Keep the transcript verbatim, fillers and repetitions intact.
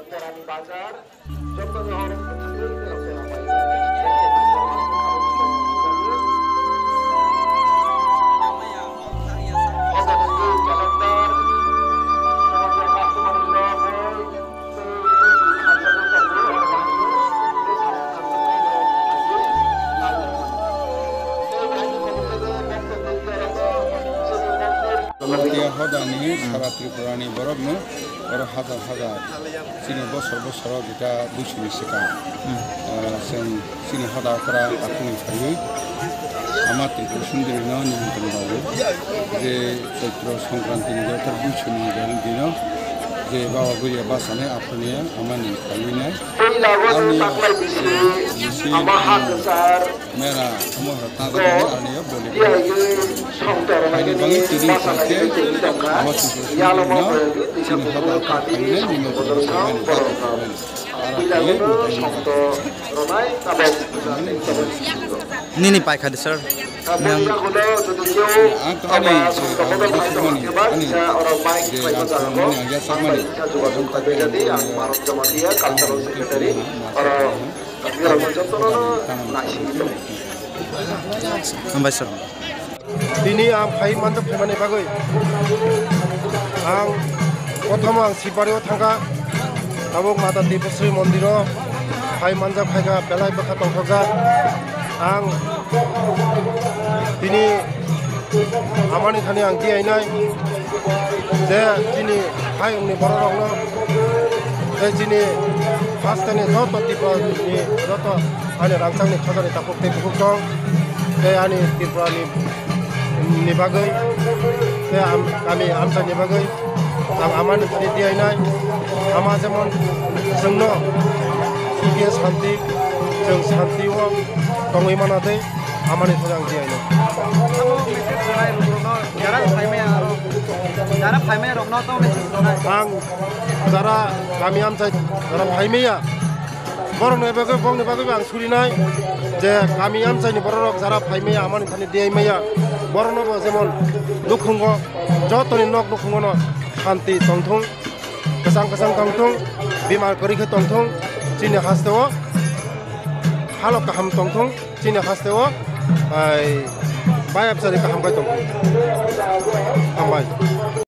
Bazar, jottoni hor Tia hodani sara Tripurani borokno oro hajar hajar chini bosor bosoro jeta buisini swkang, ah, chwng chini hoda okra akhungni phaiwi Ama Tripura Sundorino nimantron rwo je Chaitro Songkrantini joto buisini dino je Baba Buria bwsani aphuruni amani phaiwi nai. Amni bisi mera omo horo tajak ani o boli. Ani bangwi tini khe Ama Tripura Sundorino chini hoda okra phaiwi nai nimantron rwmani. Nini paikha di, sir. Nang Ang to ani se, ang to sukmani, ani je ang sukmani, ang ya sukmani. Hambai, sir. Tini ang phai manjak phaimani bagwi ang prothom ang Sibari o thangkha, tabuk Mata Tipasri mondir o phai manjak phaikha, belai bwkha tongthokjak. Ang tini amani thani ang tiyainai je chini hayungni bororokno tei chini hasteni joto Tripura ni joto ani rangchakni khajani takhuk tei bukhuk tong tei ani Tripura ni, ni bagwi tei am-, kami amchaini bagwi ang amani thani tiyainai. Ama jemon chwngno sukhe santi, chwng santi o tongwi mana tei amani thani ang tiyainai. Abo message rwnai rokno jara phaimaya aro jara phaimaya rokno to message rwnai. Ang jara kami amchai jara phaimaya, borokni bagwi, bongni bagwi ang surinai je kami amchaini bororok jara phaimaya amani thani diyaimaya, borokno bo jemon nukhungo jotoni nok nukhungono shanti tongthung, kwchang kwchang tongthung, bimar kwrwi khe tongthung, chini hasteo halok kaham tongthung. Chini hasteo, ai, bai absari kaham khai tongkha. Hambai.